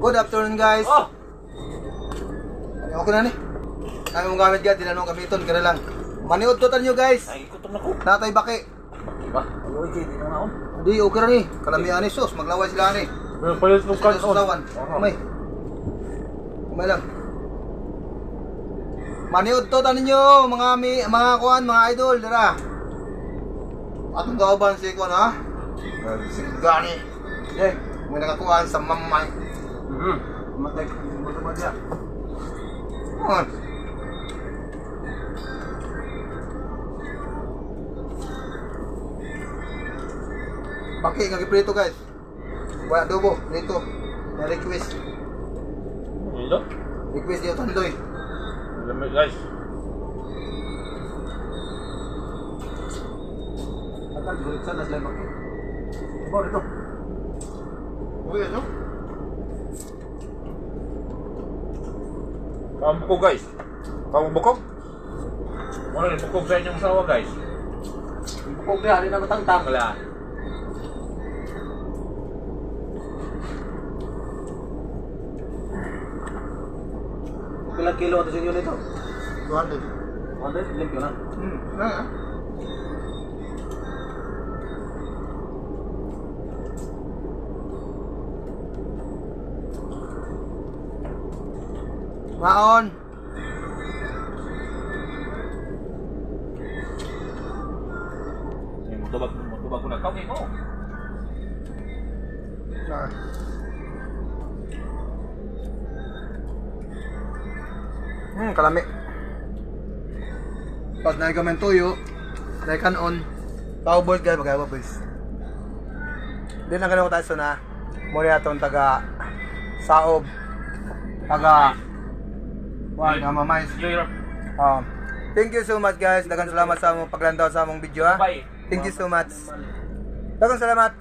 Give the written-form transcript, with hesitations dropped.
Good afternoon, guys. Oh! Ano, okay na ni. Ang mong gamit guys, di na nung gamiton kira lang. Maniod to nyo, guys. Ay, gutom na ko. Natay baki. Diba? Ayoy, kay di na naon. Di okay ra ni. Kalamian ni sus, maglaway sila ni. Pero palit ng Sila susawan. Umay. Umay lang. Maniod to ninyo mga mi, mga kuan, mga idol dira. Atong kauban si kuan ha. Si Gani. Eh. May nakakuan sa mamay. Matay mo ba diya? Kuan. Baki nga giprito, guys. Wala adobo, prito. Na request. Ilo? Request niyo tandoy. Lamig, guys. Atal gurit sa nas baki. Bo dito. Uy, ano? Kamu bukog, guys. Kamu bukog? Wala ni bukog sa inyong sawa, guys. Bukog diha di na matangtang la. Ilang kilo ito sa inyo nito? 200. 100? Limpyo na. Na. Maon. Mutubag, mutubag ko na kami mo. Na. Kalami. Pag naikamen tuyo, naikanon, cowboys guys, magkaiba boys. Di na ganun ko tayo na. Muna atong taga Saob. Taga Wag, mamamay. Europe. Thank you so much, guys. Daghang salamat sa among paglantaw sa among video ha. Bye. Thank you so much. Daghang salamat.